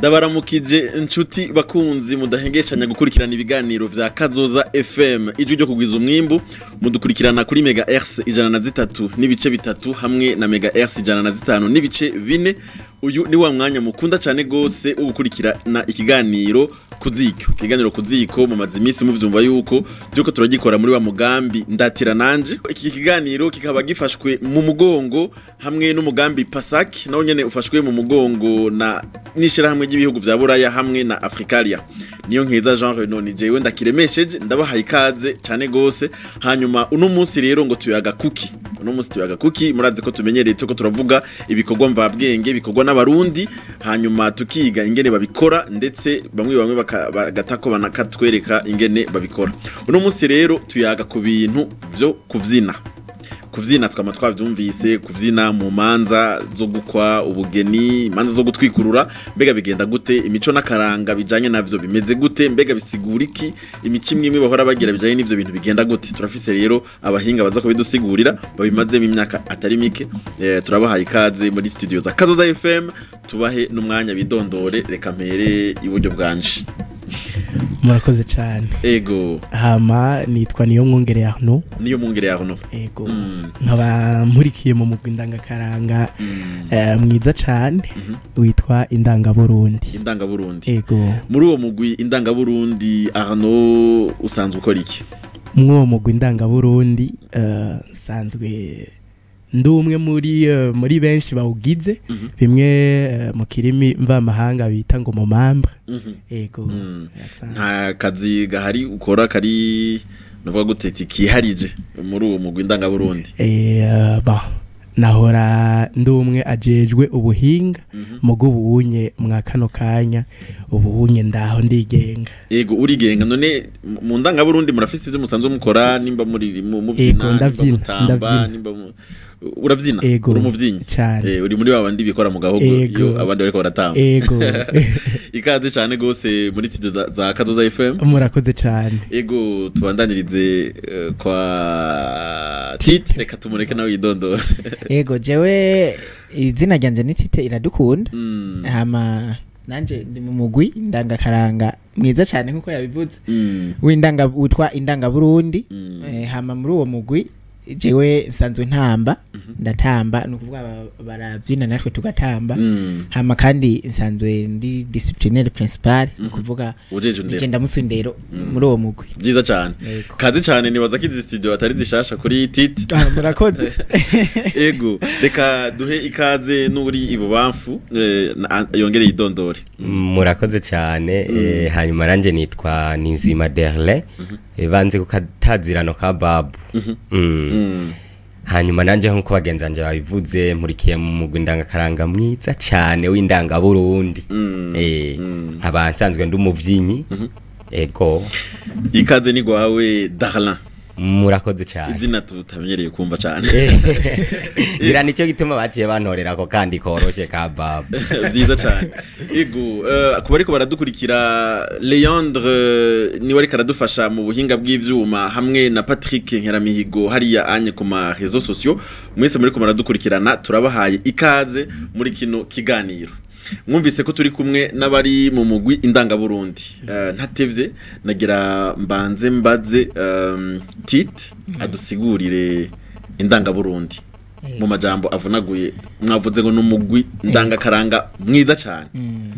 Ndabaramukije inshuti bakunzi mudahengeshanya gukurikirana ibiganiro vya Kazoza FM, ijwi ryo kugwiza umwimbu. Mudukurikirana kuri Mega Hertz 103.3 hamwe na Mega Hertz 105.4. Uyu ni wa mwanya mukunda cyane gose wo gukurikirana ikiganiro Kuziko. Ikiganiro Kuziko mumaze iminsi muvyumva yuko turiko turagikora muri wa mugambi Ndatira Nanje. Iki kiganiro kikaba gifashwe mu mugongo hamwe n'umugambi PASAC, nawo nyene ufashwe mu mugongo na nishirahamwe ry'ibihugu vya Buraya hamwe na Africalia. Niyo nkeza Jean Renaud ni jewe ndakiremesheje, ndabahaye ikaze cyane gose. Hanyuma uno munsi rero ngo tuyaga kuki. Uno munsi tuyaga kuki, murazi ko tumenyereye tuko turavuga ibikorwa mvabwenge ibikorwa n'abarundi, hanyuma tukiga ingene babikora, ndetse bamwe bamwe bagatako banakatwereka ingene babikora. Uno munsi rero tuyaga ku bintu byo kuvyina. Kuvyina twama twavyumvise, kuvyina mu manza zo gukwa ubugeni, imanza zo gutwikurura, mbega bigenda gute, imico n'akaranga bijanye navyo bimeze gute, mbega bisigura iki, imico imwe imwe bahora bagira bijanye n'ivyo bintu bigenda gute. Turafise rero abahinga baza kubidusigurira babimazemo imyaka atari mike. Turabahaye ikaze muri studio za Kazoza FM, tubahe n'umwanya bidondore. Reka mpere iburyo bwanje. Murakoze cyane. Ego. Hama nitwa Niyo Mwungere Arnaud. Niyo Mwungere Arnaud. Ego. Nkaba nkurikiye mu mugwi ndangakaranga mwiza cyane witwa Indangaburundi. Indangaburundi. Ego. Muri uwo mugwi Indangaburundi Arnaud usanzwe ukora iki? Muri uwo mugwi Indangaburundi nsanzwe ndi umwe muri benshi bawugize, bimwe mu kirimi mvamahanga bita ngo mu membre. Ego. Nta kazi gahari ukora kari navuga gute kiharije muri uwo mugwi Indangaburundi? Nahora ndi umwe ajejwe ubuhinga, mugo ubunye mwa kano kanya ubunye ndaho ndigenga. Ego, urigenga. None mu Ndangaburundi murafise ivyo musanzwe mukora, nimba muri muvyina, nimba mutamba, nimba uravyina, uri umuvyinnyi cyane, uri muri babandi bikora mu gahogo iyo abandi bariko baratamba. Ego. Ikaze cyane gose muri studio za Kazoza FM. Murakoze cyane. Ego, tubandanirize kwa Tite, reka tumureke nawe yidondora. Ego, jewe izina ryanje ni Tite Iradukunda. Hama nanje ndi mu mugwi ndangakaranga mwiza cyane nkuko yabivuze, w'indanga witwa Indangaburundi. Hama muri uwo mugwi jewe nsanzwe ntamba, ndatamba, nukuvuga baravyina natwe tugatamba. Hama kandi nsanzwe ndi disciplinaire principal, nukuvuga nje ndamusundero muri uwo mugwi. Byiza cyane. Kazi cyane, nibaza ko izi studio atari zishasha kuri Tite. Murakoze. Ego, reka duhe ikaze n'uri ibubamfu yongere yidondore. Murakoze cyane. Hanyuma ranje nitwa Nizima Derle, banze kukatazirano ka babu. Hanyuma nanje nkuko bagenzi banje babivuze, nkurikiye mu mugwi ndangakaranga mwiza cyane w'Indangaburundi. Nkaba nsanzwe ndi umuvyinyi. Ego. Ikaze ni gwawe Darlin. Murakoze cyane. Izina tutamenyereye kumva cyane. Ngira nicyo gituma baciye bantorera ko kandi koroshe ka babu. Byiza cyane. Ego, kuba ariko baradukurikira, Leandre niwe ariko aradufasha mu buhinga bw'ivyuma hamwe na Patrick Nkeramihigo hariya anye ku ma réseaux sociaux. Mwese muri ko muradukurikirana, turabahaye ikaze muri kino kiganiro. Mwumvise ko turi kumwe n'abari mu mugwi Indangaburundi. Ntatevye nagira mbanze mbaze Tite adusigurire Indangaburundi mu majambo avunaguye. Mwavuze ngo n'umugwi ndangakaranga mwiza cyane.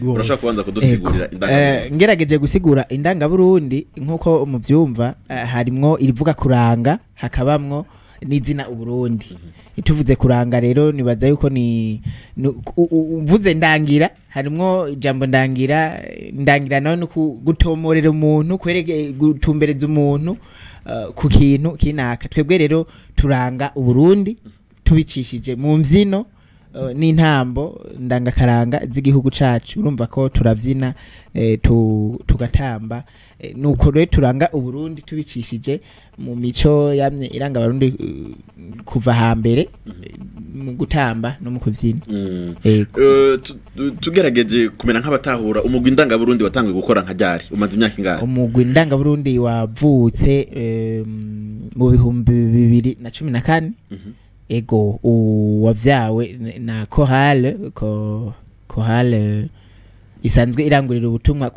Urashaka kubanza kudusigurira Indangaburundi? Ngerageje gusigura Indangaburundi nkuko muvyumva, harimwo irivuga kuranga, hakabamwo n'izina Uburundi. Tuvuze kuranga rero nibaza yuko ni uvuze ndangira, harimwo ijambo ndangira. Ndangira nayo no gutomorera umuntu, kwereke gutumbereza umuntu ku kintu kinaka. Twebwe rero turanga Uburundi tubicishije mu mbyino n'intambo ndangakaranga z'igihugu cacu. Urumva ko turavyina, tugatamba, nuko rero turanga Uburundi tubicishije mu mico yamye iranga abarundi kuva hambere, mu gutamba no mu kuvyina. Tugerageje kumena nk'abatahura umugwi Indangaburundi watanguye gukora nka ryari, umaze imyaka ingahe? Umugwi Indangaburundi wavutse mu 2014. Ego, wavyawe na chorale chorale Isanzwe irangurira ubutumwa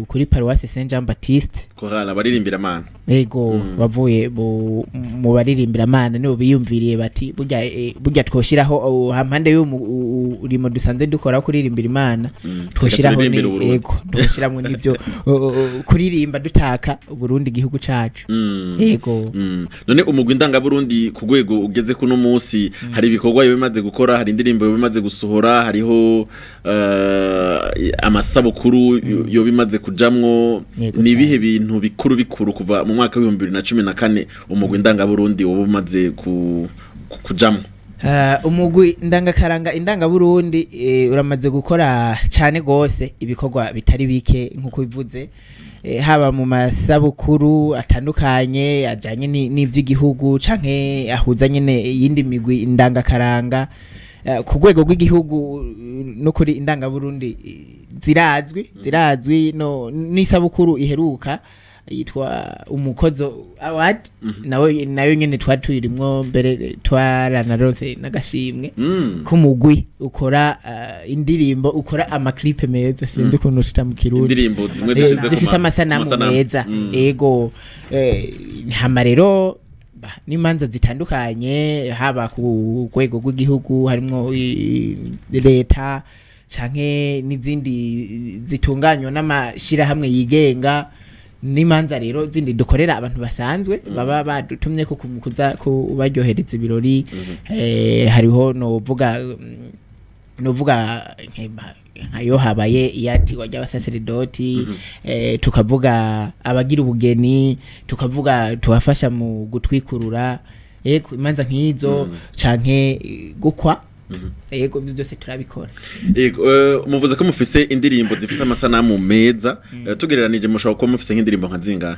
kuri Paroisse Saint Jean Baptiste. Korale abaririmbira Imana. Ego, bavuye mu baririmbira Imana nibo biyumviriye bati burya twoshiraho hampande y'umurimo dusanzwe dukora kuririmbira Imana, twoshiraho yego twoshiramwe n'ivyo kuririmba dutaka Burundi igihugu cacu. Yego. None umugwi ndangaburundi ku rwego ugeze kuno munsi, hari ibikorwa bimaze gukora, hari indirimbo bimaze gusohora, hariho amasabukuru yo bimaze kujamwo, nibihe bintu bikuru bikuru kuva mu mwaka wa 2014 umugwi ndangaburundi wo bimaze kujamwo? Umugwi ndangakaranga indangaburundi uramaze gukora cyane gose ibikorwa bitari bike nkuko bivuze, haba mu masabukuru atandukanye ajanye n'ivy'igihugu canke ahuza nyene yindi migwi indangakaranga ku rwego rw'igihugu. No kuri indangaburundi zirazwi no n'isabukuru iheruka yitwa Umukozo Award, nayo nyene twari tuyirimwo mbere twaranarose n'agashimwe k'umugwi ukora indirimbo, ukora amaklipe meza, sinzi ukuntu ushita mu Kirundi, indirimbo zimwe zifise amasanamu meza. Ego, hama rero n'imanza zitandukanye haba ku rwego rw'igihugu harimwo leta canke n'izindi zitunganywa n'amashirahamwe yigenga, n'imanza rero zindi dukorera abantu basanzwe baba badutumye ko kuza kubaryohereza ibirori. Hariho novuga nkayo habaye iyatigwa ry'abasaseredoti, tukavuga abagira ubugeni, tukavuga tubafasha mu gutwikurura, yego imanza nk'izo canke gukwa. Yego ibyo byose turabikora. Yego, muvuze ko mufise indirimbo zifise amasanamu meza, tugereranije mushobora kuba mufise nk'indirimbo nka zingahe?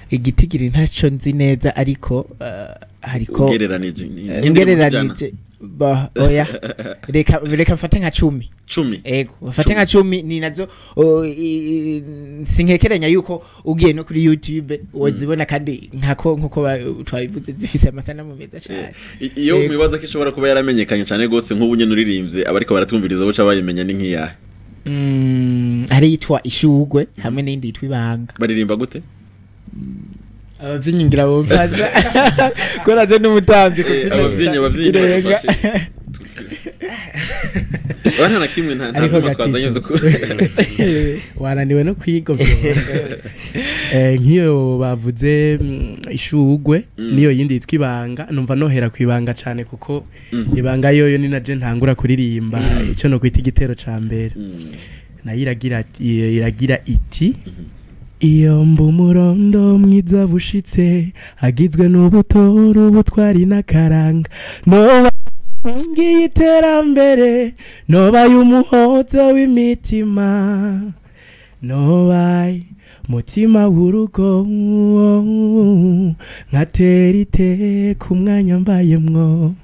Igitigiri ntaco nzi neza, ariko hariko ugereranije nk'indirimbo ba oya reka mfate nka 10. Yego mfate nka 10 ni nazo sinkekerenya yuko ugiye no kuri YouTube wozibona, kandi nkako nkuko twabivuze zifise amasanamu meza cyane. Iyo mwibaza ko ishobora kuba yaramenyekanye cyane gose nk'ubu nyene uririmbye abariko baratwumviriza boca bayimenya ni nkiyahe? Hari yitwa Ishugwe hamwe n'indi yitwa Ibanga. Baririmba gute? Abavyinnyi ngira bomfasha ko naje n'umutambyi kubyina. Abavyinnyi bafashe bana na kimwe nta nta twazanye zo wananiwe no kwiga. Nk'iyo bavuze Ishugwe niyo yindi yitwa Ibanga, numva nohera kwibanga cyane kuko ibanga yoyo ni naje ntangura kuririmba ico no kwita igitero ca mbere. Nayo iragira iti: iyo mba umurondo mwiza bushitse agizwe n'ubutoro ubutwari n'akaranga, noba ngiye iterambere, nobaye umuhoza w'imitima, nobaye mutima w'urugo, nkatera iteka umwanya mbayemwo.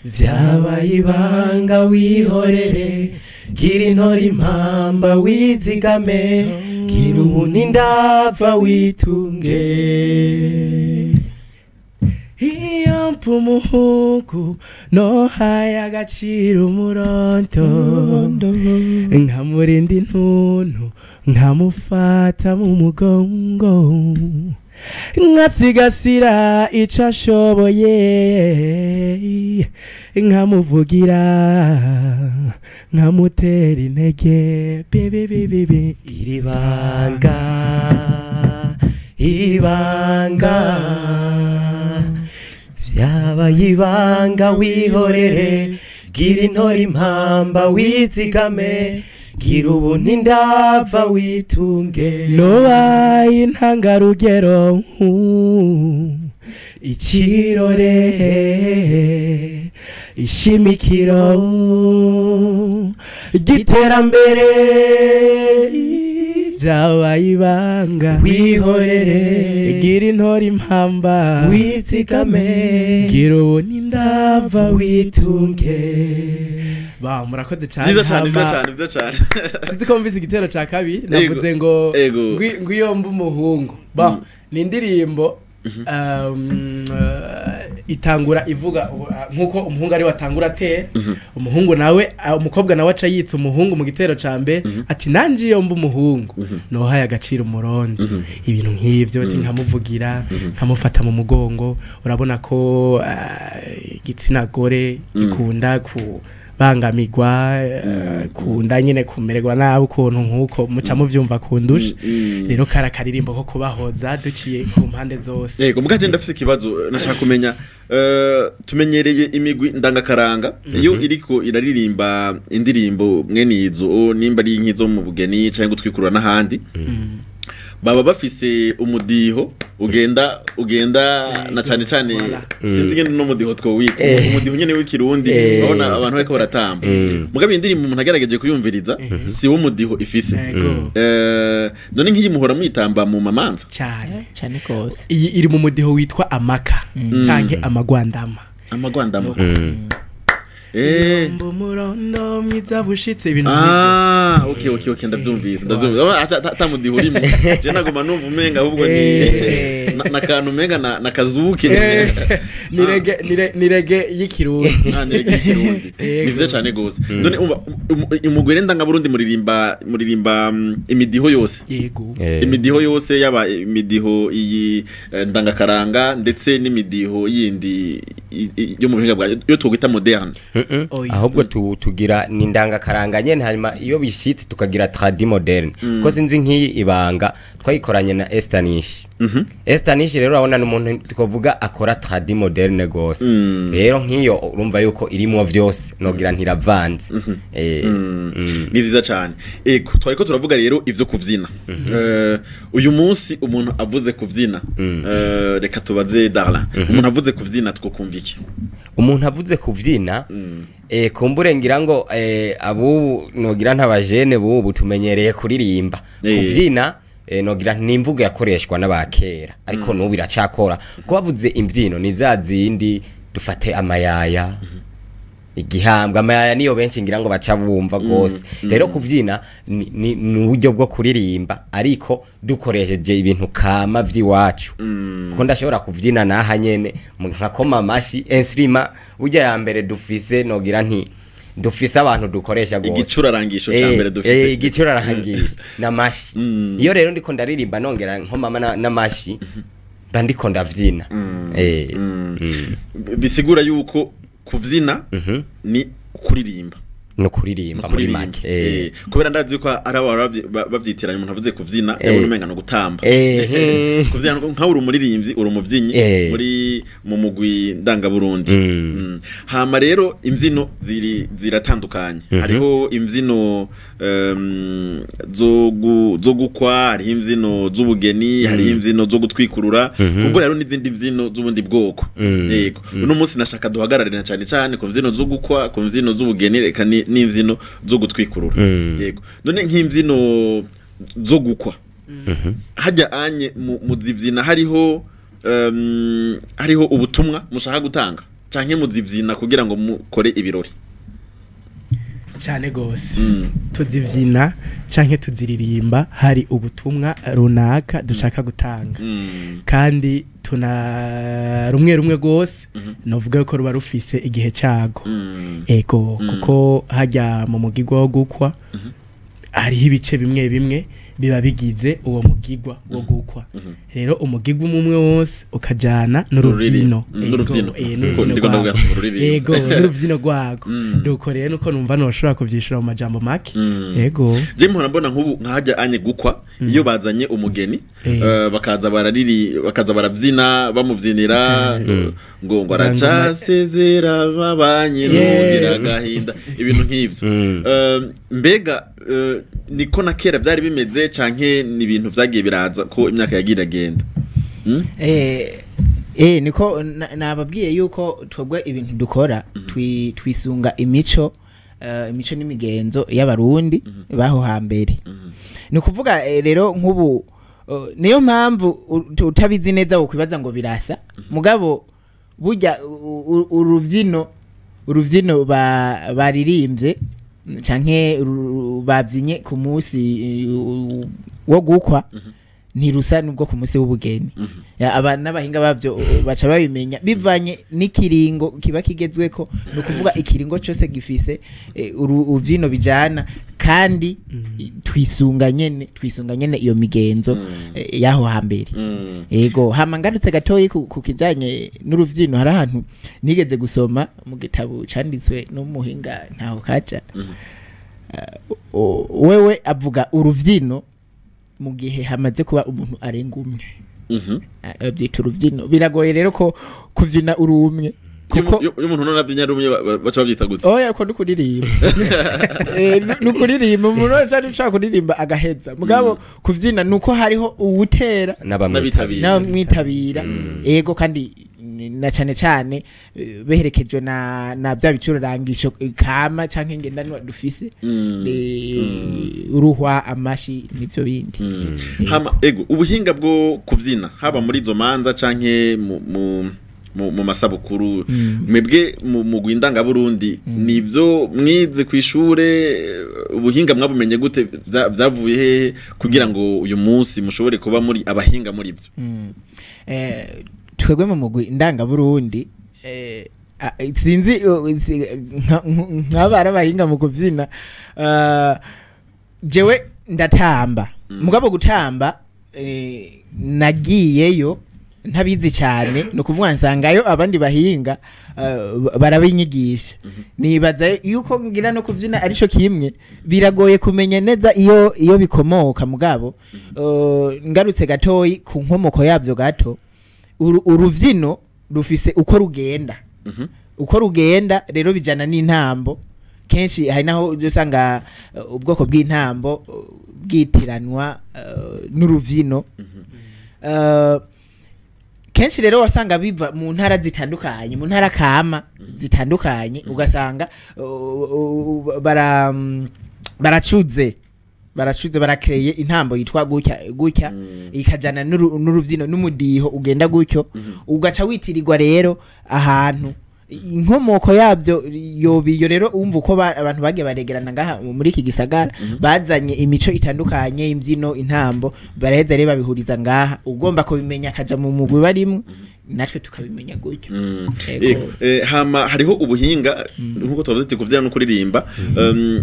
Vyabaye ibanga wihorere, gira intore impamba wizigame, gira ubuntu indava witunge. Iyo mpa umuhungu nohaye agaciro umurondo, nkamurinda intuntu, nkamufata mu mugongo, nkasigasira ico ashoboye, nkamuvugira, nkamutera intege. Bibi iri banga ibanga, vyabaye ibanga wihorere, gira intore impamba wizigame, gira ubuntu indava witunge. Nobaye intangarugero, ikirore, ishimikiro ry'iterambere. Vyabaye ibanga wihorere, gira intore impamba wizigame, gira ubuntu indava witunge. Ba murakoze cyane. Nziza cyane, nziza cyane, nziza cyane. Sinzi ko mvise igitero ca kabiri navuze ngo ngwiyo mba umuhungu. Ba ni indirimbo Itangura ivuga nkuko umuhungu ari watangura atera, umuhungu nawe, umukobwa nawe aca yitsa umuhungu mu gitero ca mbere, ati nanje iyo mba umuhungu nohaye agaciro umurondo, ibintu nk'ivyo, ati nkamuvugira, nkamufata mu mugongo. Urabona ko igitsina gore gikunda kubangamirwa, kunda nyine kumererwa nabi ukuntu, nkuko muca muvyumva kundusha. Rero kara karirimbo ko kubahoza duciye ku mpande zose. Yego, mugaje ndafise ikibazo nashaka kumenya. Tumenyereye imigwi ndangakaranga iyo iriko iraririmba indirimbo mwene izo, nimba ari nk'izo mu bugeni canke gutwikurura n'ahandi, baba bafise umudiho ugenda na cane cane. Sinzi ngene no mudiho twowita, umudiho nyene w'ikirundi, urabona abantu bariko baratamba. Mugabe indirimbo umuntu agerageje kuyumviriza si wo mudiho ifise. None nk'iyi muhora mwitamba mu mamanza? Cyane. Cyane kose. Iyi iri mu mudiho witwa amaka canke amagwandama. Amagwandama. Mbo murondo mwiza bushitse, ibintu nk'ivyo. Ah, okay, ndavyumvise. Ata mudiho urimo. Je nagoma numva umenga ahubwo ni na kantu umenga na kazuke. Ni reggae, ni reggae y'ikirundi. Ah, ni reggae y'ikirundi. Yego. Ni vyiza cane gose. None umva, umugwi ndangaburundi muririmba imidiho yose? Yego. Imidiho yose, yaba imidiho iyi ndangakaranga ndetse n'imidiho yindi yo mu buhinga bwa yo twita moderne? Oya. Ahubwo tugira ni ndangakaranga nyene, hanyuma iyo bishitse tukagira tradi moderne, ko sinzi nk'iyi ibanga twayikoranye na Estanish. Estanish rero urabona ni umuntu twavuga akora tradi moderne gose. Rero nk'iyo urumva yuko irimwo vyose, nogira ntiravanze. Ni vyiza cane. Ego, twariko turavuga rero ivyo kuvyina. Uyu munsi umuntu avuze kuvyina, reka tubaze Darla, umuntu avuze kuvyina twokumva iki? Umuntu avuze kuvyina, kumbure ngira ngo abubu nogira ntabajene bubu tumenyereye kuririmba. Kuvyina nogira ni imvugo yakoreshwa n'abakera, ariko n'ubu iracakora. Ko bavuze imbyino ni za zindi dufate amayaya, igihambwa, amayaya niyo benshi ngira ngo baca bumva gose. Rero kuvyina ni uburyo bwo kuririmba ariko dukoresheje ibintu kama vy'iwacu, kuko ndashobora kuvyina naha nyene nkakoma amashi, instrument burya ya mbere dufise, nogira nti dufise abantu dukoresha gose. Igicurarangisho ca mbere dufise. Igicurarangisho n'amashi. Iyo rero ndiko ndaririmba nongera nkomama n'amashi, mba ndiko ndavyina. Bisigura yuko kuvyina ni kuririmba. No kuririmba muri Kuririmba. make. Kubera ndazi yuko ari abahora bavyitiranya, umuntu avuze kuvyina yabona umenga no gutamba. Kuvyina nka uri umuririmbyi, uri umuvyinnyi muri mu mugwi ndangaburundi. Hama rero imvyino ziri ziratandukanye. Hariho imvyino zo gukwa, hariho imvyino z'ubugeni, hariho imvyino zo gutwikurura, kumbura rero n'izindi mvyino z'ubundi bwoko. Yego, uno munsi nashaka duhagararira cyane cyane ku mvyino zo gukwa, ku mvyino z'ubugeni, reka n'imvyino zo gutwikurura. Yego, none nk'imvyino zo gukwa hajya anye muzivyina hariho ubutumwa mushaka gutanga, canke muzivyina kugira ngo mukore ibirori? Cyane gose. Tuzivyina canke tuziririmba hari ubutumwa runaka dushaka gutanga, kandi tuna rumwe rumwe gose novuga ko ruba rufise igihe cago. Ego, kuko hajya mu mugigwa wo gukwa hariho ibice bimwe bimwe biba bigize uwo mugigwa wo gukwa. Rero umugigwa umwe umwe wose ukajana n'urubyino. N'urubyino. N'urubyino Ndiko ndavuga rwago. ururirimbo. Ego, n'urubyino rwago. Nuko rero nuko numva noshobora kuvyishura mu majambo make. Ego. Je mpora mbona nk'ubu nkahajya anye gukwa, iyo bazanye umugeni, bakaza barariri, bakaza baravyina, bamuvyinira ngo aracasezera babanye, nugira agahinda, ibintu nk'ivyo. Mbega niko na kera byari bimeze, canke ni ibintu vyagiye biraza ko imyaka yagiye iragenda? Niko nababwiye yuko twebwe ibintu dukora twisunga imico n'imigenzo y'abarundi baho hambere. Ni ukuvuga rero nk'ubu niyo mpamvu utabizi neza wokwibaza ngo birasa, mugabo burya uruvyino baririmbye canke bavyinye ku munsi wo gukwa. ntirusa nubwo ku munsi w'ubugeni. Aba n'abahinga bavyo baca babimenya bivanye n'ikiringo kiba kigezweko, ni ukuvuga ikiringo cyose gifise uruvyino bijana, kandi twisunga nyene iyo migenzo yaho hambere. Ego, hama ngarutse gatoyi ku kijanye n'uruvyino, hari ahantu nigeze gusoma mu gitabo canditswe n'umuhinga ntaho kaca. Wewe avuga uruvyino mu gihe hamaze kuba umuntu arenga umwe. Abyita uruvyino. Biragoye rero ko kuvyina uri umwe, kuko iyo umuntu none abyina ari umwe baca babyita gute? Oya, ko nukuririmba. Nukuririmba umuntu wese ari ushaka kuririmba agaheza. Mugabo kuvyina nuko hariho uwutera n'abamwitabira. Ego, kandi na cane cane beherekejwe na bya bicururangisho kama canke ngendanwa dufise, uruhwa, amashi n'ivyo bindi. Hama ego, ubuhinga bwo kuvyina haba muri izo manza canke mu masabukuru, mwebwe mu mugwi ndangaburundi nivyo mwize kw'ishure? Ubuhinga mwabumenye gute? Vyavuye hehe kugira ngo uyu munsi mushobore kuba muri abahinga muri ivyo? Twebwe mu mugwi ndangaburundi sinzi nk'abari abahinga mu kuvyina. Jewe ndatamba, mugabo gutamba nagiyeyo ntabizi cyane, ni ukuvuga nsangayo abandi bahinga barabinyigisha. Nibaza yuko ngira no kuvyina arico kimwe, biragoye kumenya neza iyo bikomoka. Mugabo ngarutse gatoyi ku nkomoko yabyo gato, uruvyino rufise uko rugenda. Uko rugenda rero bijana n'intambo. Kenshi hari naho usanga ubwoko bw'intambo bwitiranwa n'uruvyino. Kenshi rero wasanga biva mu ntara zitandukanye, mu ntara kama zitandukanye, ugasanga baracuze barakreye intambo yitwa gutya gutya, ikajana n'uruvyino n'umudiho ugenda gutyo, ugaca witirirwa rero ahantu inkomoko yabyo yobiyo. Rero umva uko abantu bagiye baregerana ngaha muri iki gisagara, bazanye imico itandukanye, imbyino, intambo, baraheza rero babihuriza ngaha. Ugomba kubimenya akaja mu mugwi barimwe, natwe tukabimenya gutyo. Hama hariho ubuhinga nkuko twavuze ati kuvyina no kuririmba.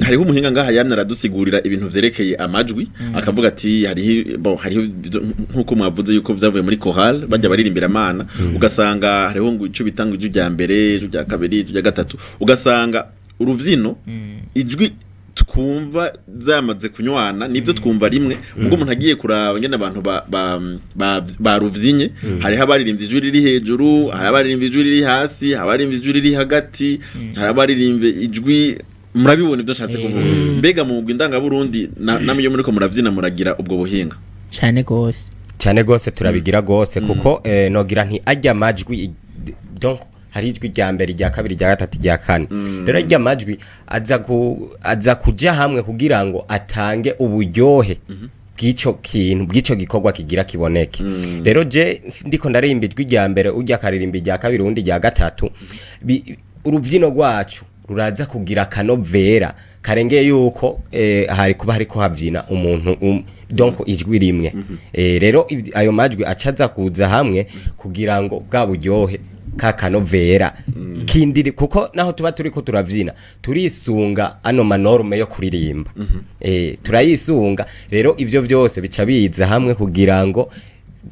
Hariho umuhinga ngaha yamye aradusigurira ibintu vyerekeye amajwi, akavuga ati hariho nkuko mwavuze yuko vyavuye muri chorale bajya baririmbira Imana, ugasanga hariho ngo ico bitanga ijwi rya mbere, ijwi rya kabiri, ijwi rya gatatu, ugasanga uruvyino ijwi twumva byamaze kunywana nibyo twumva rimwe. Ubwo umuntu agiye kuraba ngene abantu baruvyinnye, hariho abaririmbye ijwi riri hejuru, hari abaririmbye ijwi riri hasi, hari abaririmbye ijwi riri hagati, hari abaririmbye ijwi, murabibona ibyo nshatse kuvuga. Mbega mu mugwi ndangaburundi namwe iyo muriko muravyina muragira ubwo buhinga? Cyane gose, cyane gose turabigira gose, kuko nogira nti ajya amajwi, donc hari ijwi rya mbere, rya kabiri, rya gatatu, rya kane. Rero rya majwi aza kuja hamwe kugira ngo atange uburyohe bw'ico kintu, bw'ico gikorwa kigira kiboneke. Rero je ndiko ndarimba ijwi rya mbere, ujya akaririmba rya kabiri, undi rya gatatu, uruvyino rwacu ruraza kugira akanovera karengeye yuko hari kuba hariko havyina umuntu donc ijwi rimwe. Rero ayo majwi acaza kuza hamwe kugira ngo bwa buryohe kakanovera kindiri, kuko naho tuba turiko turavyina turisunga ano manorme yo kuririmba. Turayisunga rero ivyo vyose bica biza hamwe kugira ngo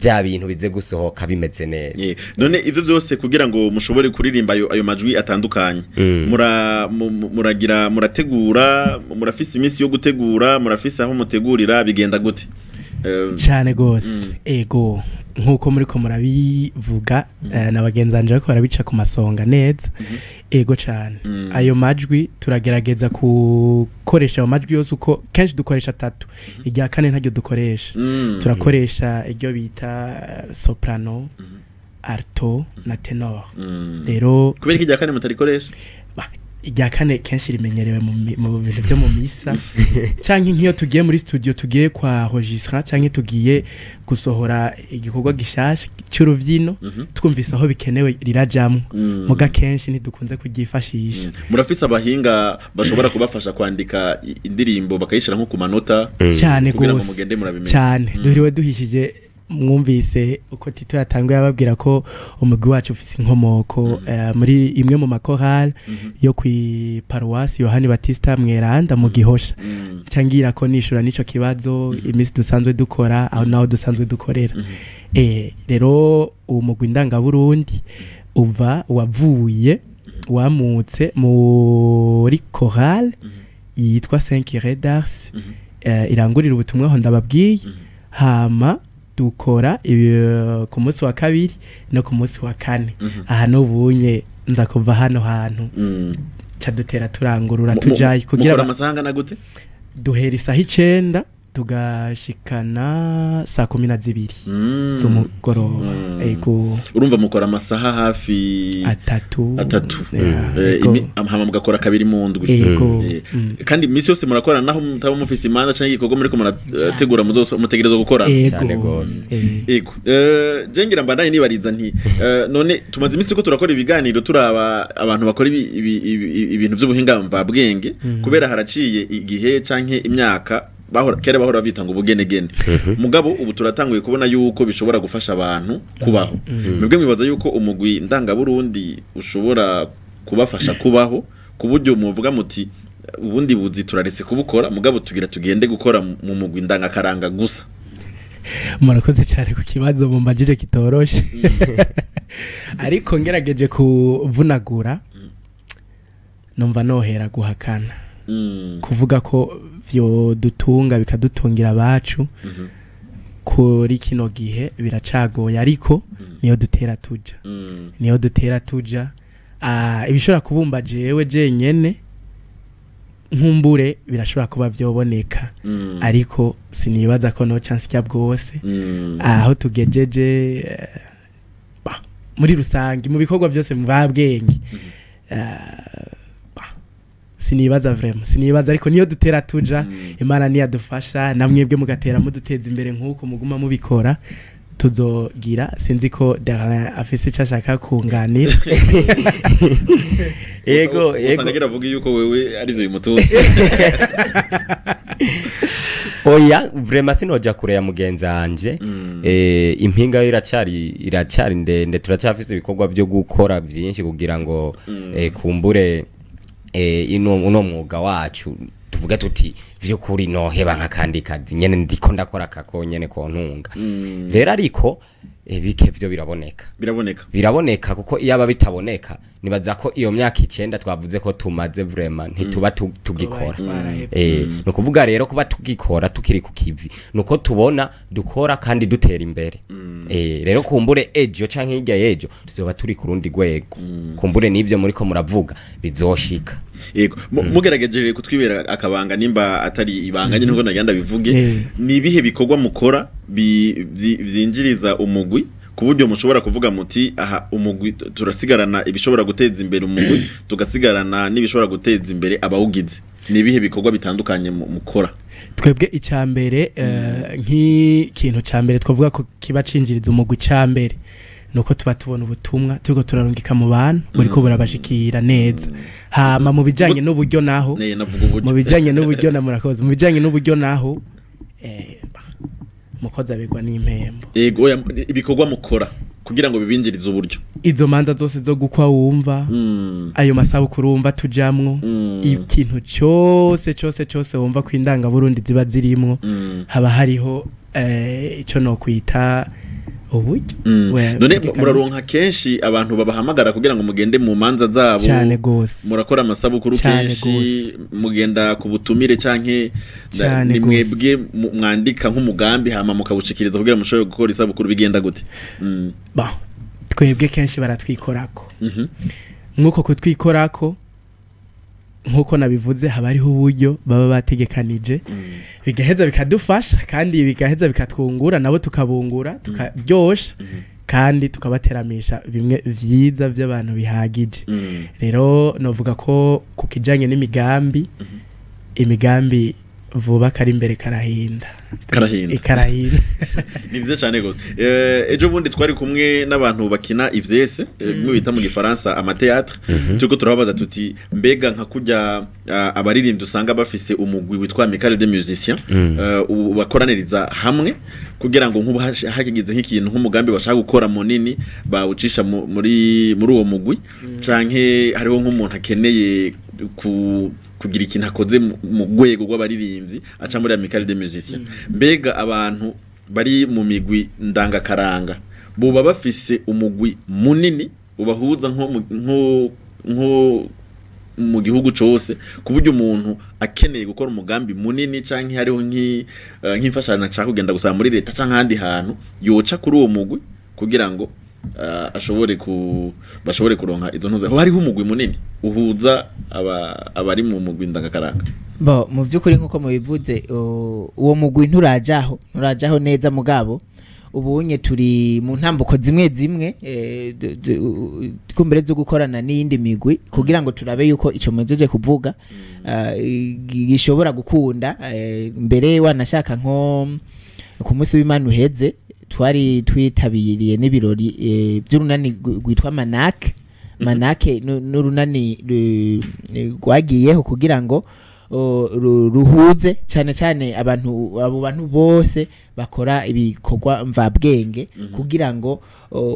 bya bintu bize gusohoka bimeze neza. None ivyo vyose kugira ngo mushobore kuririmba ayo majwi atandukanye, muragira murategura, murafise iminsi yo gutegura, murafise aho mutegurira, bigenda gute? Cyane gose. Ego, nkuko muriko murabivuga na bagenzi banje bariko barabica ku masonga neza. Ego cyane. Ayo majwi turagerageza gukoresha ayo majwi yose, uko kenshi dukoresha atatu, irya kane ntaryo dukoresha. Turakoresha iryo bita soprano, alto na tenor. Rero kubera iki irya kane mutarikoresha? Irya kane kenshi rimenyerewe mu bintu byo mu misa, canke nk'iyo tugiye muri studio, tugiye kwa registra, canke tugiye gusohora igikorwa gishasha cy'uruvyino, twumvise aho bikenewe rirajamwo. Muga kenshi ntidukunze kuryifashisha. Murafise abahinga bashobora kubafasha kwandika indirimbo, bakayishira nko ku manota Cyane kugira ngo gose. mugende murabimenya? Cyane. Duhiriwe duhishije. Mwumvise uko Tito yatanguye ababwira ko umugwi wacu ufise inkomoko muri imwe mu makorale yo ku paruwasi Yohani Batista Mweranda mu Gihosha. Nca ko nishura n'ico kibazo, iminsi dusanzwe dukora, aho naho dusanzwe dukorera. Rero uwo mugwi ndangaburundi uva wavuye wamutse muri chorale yitwa Saint Curé d'Ars, irangurira ubutumwa aho ndababwiye. Hama dukora ku munsi wa kabiri no ku munsi wa kane. Aha n'ubunye nza kuva hano hantu ca dutera turangurura tujayo kugira Mukora amasaha angana gute? Duhera isaha 9 tugashikana saa 12 z'umugoroba. Ego. Urumva mukora amasaha hafi 3. 3. Yeah, ego. Hama mugakora kabiri mu ndwi. Ego. Kandi iminsi yose murakorana, naho mutaba mufise imanza canke igikorwa muriko murategura, mutegerezwa gukora? Cyane Ego. gose. Ego. Je ngira mbandanye nibariza nti none tumaze iminsi turiko turakora ibiganiro, turaba abantu bakora ibintu vy'ubuhinga mvabwenge, kubera haraciye igihe canke imyaka bahora kera bahora bita ngo ubugenegene, mugabo ubu turatanguye kubona yuko bishobora gufasha abantu kubaho. Mwebwe mwibaza yuko umugwi ndangaburundi ushobora kubafasha kubaho, ku buryo muvuga muti ubundi buzi turaretse kubukora, mugabo tugira tugende gukora mu mugwi ndangakaranga gusa? Murakoze cyane ku kibazo mumbajije kitoroshe, ariko ngerageje kuvunagura, numva nohera guhakana. Kuvuga ko vyo dutunga bikadutungira abacu kuri kino gihe biracagoye, ariko niyo dutera tuja. Niyo dutera tuja. Ibishobora kubumba jewe jenyene nkumbure birashobora kuba vyoboneka, ariko sinibaza ko no chance cya bwose. Aho tugejeje, bah, muri rusange mu bikorwa byose mu babwenge, bah, sinibaza vraiment, sinibaza, ariko niyo dutera tuja. Imana niyadufasha, namwebwe mugatera muduteza imbere nk'uko muguma mubikora, tuzogira. Sinzi ko Darlin afise icyo ashaka kunganira. Ego. Usanga Ego. agira avuga yuko wewe arivyo bimutunze. Oya, vraiment sinoja kure ya mugenzi wanje. Impinga yo iracari ndende, turacyafise ibikorwa byo gukora byinshi kugira ngo kumbure ino uno mwuga wacu tuvuge tuti vy'ukuri noheba nk'akandi kazi nyene ndiko ndakora kako nyene kontunga. Rero ariko bike vyo biraboneka. Biraboneka. Biraboneka, kuko iyo aba bitaboneka nibaza ko iyo myaka 9 twavuze ko tumaze vraiment ntituba tugikora. Twarahevye. Ni ukuvuga rero kuba tugikora tukiri ku kivi nuko tubona dukora kandi dutera imbere. Rero kumbure ejo canke hirya y'ejo tuzoba turi ku rundi rwego, kumbure n'ivyo muriko muravuga bizoshika. Yego. Mugerageje kutwibera akabanga, nimba atari ibanga nyine nubwo nagenda bivuge, ni ibihe bikorwa mukora vyinjiriza umugwi, ku buryo mushobora kuvuga muti aha umugwi turasigarana ibishobora guteza imbere umugwi, tugasigarana n'ibishobora guteza imbere abawugize? Ni ibihe bikorwa bitandukanye mukora? Twebwe icambere, nk'ikintu ca mbere twavuga ko kiba cinjiriza umugwi cambere, nuko tuba tubona ubutumwa turiko turarungika mu bantu buriko burabashikira neza. Hama mu bijanye n'uburyo naho, Ne navuga uburyo. mu bijanye n'uburyo na murakoze, mu bijanye n'uburyo naho, mukozi abegwa n'impembo. Yego, oya, ibikorwa mukora kugira ngo bibinjirize uburyo. Izo manza zose zo gukwa wumva, ayo masabukuru wumva tujamwo, ikintu cyose cyose cyose wumva ko indangaburundi ziba zirimwo, haba hariho ico no kwita uburyo. None gutegeka. muraronka kenshi abantu babahamagara kugira ngo mugende mu manza zabo? Cyane gose. Murakora amasabukuru Cyane kenshi? Gose. Mugenda ku butumire canke Cyane ni gose. mwebwe mwandika nk'umugambi hama mukawushikiriza kugira mushobore gukora isabukuru? Bigenda gute? Bon, twebwe kenshi baratwikorako. Nk'uko kutwikorako, nk'uko nabivuze, haba hariho uburyo baba bategekanije, bigaheza bikadufasha kandi bigaheza bikatwungura, nabo tukabungura tukaryosha. Kandi tukabateramisha bimwe vyiza by'abantu bihagije. Rero novuga ko ku kijanye n'imigambi, imigambi vuba kari imbere karahinda. Karahinda. Karahinda. Ni vyiza cyane gose. Ejo bundi twari kumwe n'abantu bakina ivyese, bimwe bita mu gifaransa amatheatre. Turiko turababaza tuti mbega nka kurya abaririmbyi usanga bafise umugwi witwa Amicale des Musiciens, ubu bakoraniriza hamwe kugira ngo nk'ubu hakigize nk'ikintu, nk'umugambi bashaka gukora munini, bawucisha muri uwo mugwi, canke hariho nk'umuntu akeneye kugira ikintu akoze mu rwego rw'abaririmbyi, aca muri Amicale des Musiciens. Mbega abantu bari mu migwi ndangakaranga boba bafise umugwi munini ubahuza nko mu gihugu cose, ku buryo umuntu akeneye gukora umugambi munini canke hariho nk'imfashanyo ashaka kugenda gusaba muri leta canke ahandi hantu, yoca kuri uwo mugwi kugira ngo ashobore ku bashobore kuronka izo ntuze? Ho hariho umugwi munini uhuza abari mu mugwi ndangakaranga? Bo mu by'ukuri, nk'uko mubivuze, uwo mugwi nturajaho neza, mugabo ubunye turi mu ntambuko zimwe zimwe twumbere zo gukorana n'iyindi migwi kugira ngo turabe yuko ico muzeje kuvuga gishobora gukunda. Mbere wanashaka nko ku munsi w'Imana uheze twari twitabiriye n'ibirori by'urunani rwitwa Manake. Manake n'urunani rwagiyeho kugira ngo ruhuze cyane cyane abantu, abo bantu bose bakora ibikorwa mvabwenge, kugira ngo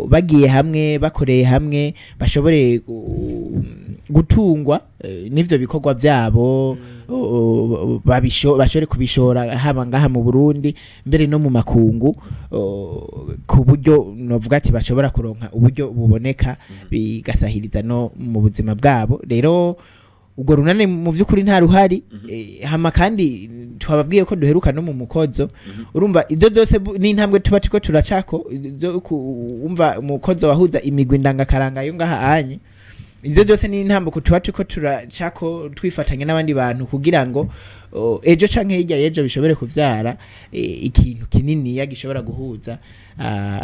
bagiye hamwe, bakoreye hamwe, bashobore gutungwa n'ivyo bikorwa byabo, bashobore kubishora haba ngaha mu Burundi, mbere no mu makungu, ku buryo novuga ati bashobora kuronka uburyo buboneka bigasahiriza no mu buzima bwabo. Rero ubwo runani mu by'ukuri nta ruhari. Hama kandi twababwiye ko duheruka no mu mukozo. Urumva ibyo byose n'intambwe tuba turiko turacako zo umva umukozo wahuza imigwi ndangakaranga yo ngaha anye. Ibyo byose ni intambuko tuba turiko turacako twifatanya n'abandi bantu kugira ngo ejo canke hirya y'ejo bishobore kuvyara ikintu kininiya gishobora guhuza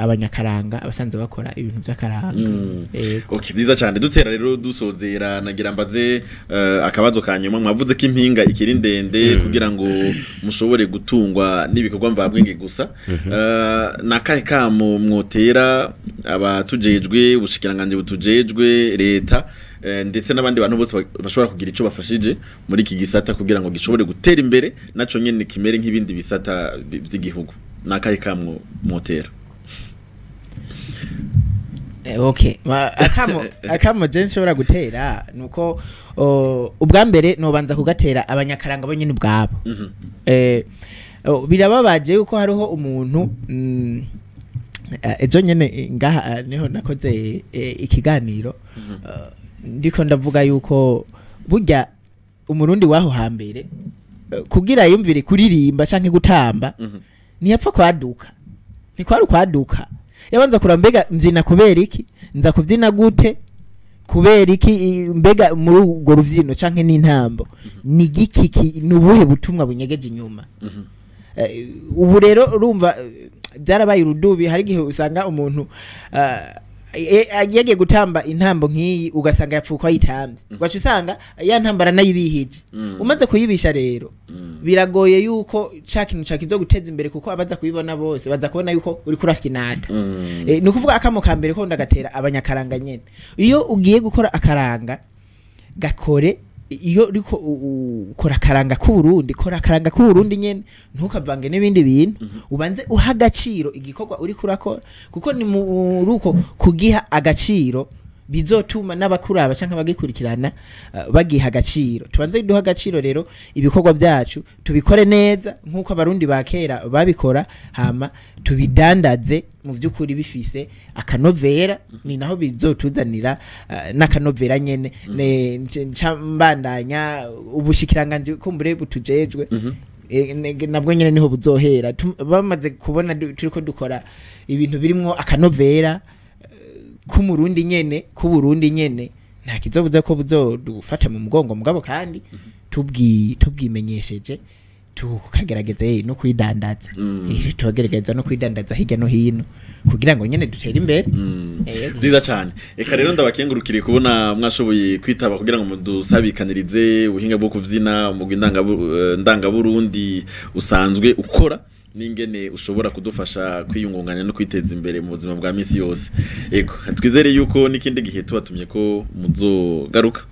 abanyakaranga, abasanzwe bakora ibintu vy'akaranga. Yego. Okay, vyiza cyane. Dutera rero dusozera, nagira mbaze akabazo ka nyuma. Mwavuze ko impinga ikiri ndende kugira ngo mushobore gutungwa n'ibikorwa mvabwenge gusa. Nakahe kamo mwotera abatujejwe, ubushikiranganje butujejwe, leta, ndetse n'abandi bantu bose bashobora kugira ico bafashije muri iki gisata kugira ngo gishobore gutera imbere naco nyene kimere nk'ibindi bisata vy'igihugu? Nakahe kamwo mwotera? Okay, akamo je nshobora gutera nuko ubwa mbere nobanza kugatera abanyakaranga bo nyene ubwabo. Birababaje yuko hariho umuntu, ejo nyene ngaha niho nakoze ikiganiro, ndiko ndavuga yuko burya umurundi waho hambere, kugira yumvire kuririmba canke gutamba, ntiyapfa kwaduka, ntikwari kwaduka. Yabanza kuraba: mbega mbyina kubera iki? Nza kubyina gute? Kubera iki? Mbega muri urwo ruvyino canke n'intambo ni igiki ni ubuhe butumwa bunyegeje inyuma? Ubu rero urumva byarabaye urudubi. Hari igihe usanga umuntu yagiye gutamba intambo nk'iyi, ugasanga yapfuye uko ayitambye, ugaca usanga ya ntambara nayibihije. Umaze kuyibisha rero, biragoye yuko ca kintu ca kizo guteza imbere, kuko abaza kubibona bose baza kubona yuko uriko urafyinata. Ni ukuvuga akamo ka mbere ko ndagatera abanyakaranga nyene: iyo ugiye gukora akaranga, gakore. Iyo uriko ukora akaranga k'Uburundi, kora akaranga k'Uburundi nyene, ntukavange n'ibindi bintu. Ubanze uha agaciro igikorwa uriko urakora, kuko ni muri uko kugiha agaciro bizotuma n'abakuraba canke abagikurikirana bagiha agaciro. Tubanze duha agaciro rero ibikorwa byacu, tubikore neza nk'uko abarundi ba kera babikora, hama tubidandaze mu by'ukuri bifise akanovera. Ni naho bizotuzanira n'akanovera nyene. Nca mbandanya ubushikiranganje kumbure butujejwe, nabwo nyene niho buzohera. Bamaze kubona turiko dukora ibintu birimwo akanovera k'umurundi nyene, k'uburundi nyene, nta kizobuza ko buzodufata mu mugongo. Mugabo kandi tubwimenyesheje. Tukagerageza no kwidandaza, tukagerageza no kwidandaza hirya no hino kugira ngo nyene dutere imbere. Byiza cyane. Eka rero ndabakengurukire kubona mwashoboye kwitaba kugira ngo mudusabikanirize ubuhinga bwo kuvyina umugwi ndangaburundi usanzwe ukora, n'ingene ushobora kudufasha kwiyungunganya no kwiteza imbere mu buzima bwa misi yose. Ego, twizere yuko n'ikindi gihe tubatumye ko muzogaruka.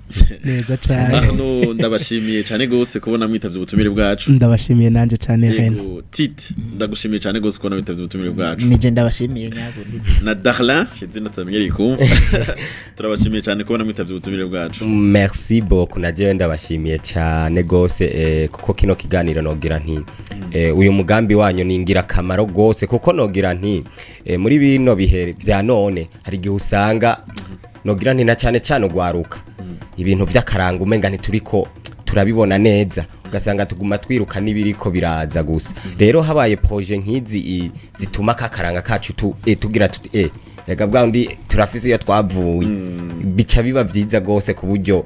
Neza cyane. Hano ndabashimiye cyane gose kubona mwitavye ubutumire bwacu. Ndabashimiye nanje cyane Reno. Ego, Tite, ndagushimiye cyane gose kubona mwitavye ubutumire bwacu. Nije ndabashimiye nyabo. Na Darlin, izina tutamenyereye kumva. Turabashimiye cyane kubona mwitavye ubutumire bwacu. Merci beaucoup, na jewe ndabashimiye cyane gose, kuko kino kiganiro nogira nti uyu mugambi wanyu ni ingirakamaro gose, kuko nogira nti muri bino bihe vya none hari igihe usanga nogira nti na cyane cyane ugwaruka ibintu vy'akaranga umenga ntituriko turabibona neza, ugasanga tuguma twiruka n'ibiriko biraza gusa. Rero habaye projet nk'izi zituma kakaranga kacu tugira tuti rega bwa ndi turafise iyo twavuye, bica biba vyiza gose ku buryo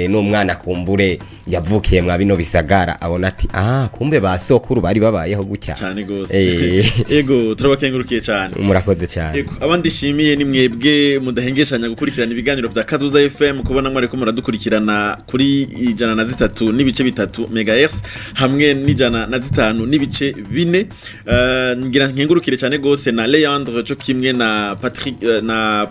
n'umwana kumbure yavukiye mwa bino bisagara abona ati kumbe ba sokuru bari babayeho gutya cyane gose. Ego, turabakengurukiye cyane, murakoze cyane. Ego, abandi shimiye ni mwebwe mudahengeshanya gukurikirana ibiganiro vya Kazoza FM, kubona mwariko muradukurikirana kuri 103.3 MHz hamwe n'105.4. Ngira nkengurukire cyane gose na Leandre cyo kimwe na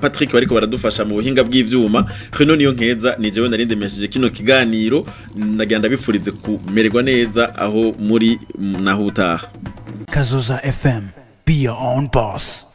Patrick bariko baradufasha mu buhinga bw'ivyuma. Reno niyo nkeza ni jewe narindemesheje kino kiganiro, ndagira ndabifurize kumererwa neza aho muri naho utaha. Kazoza FM, be your own boss.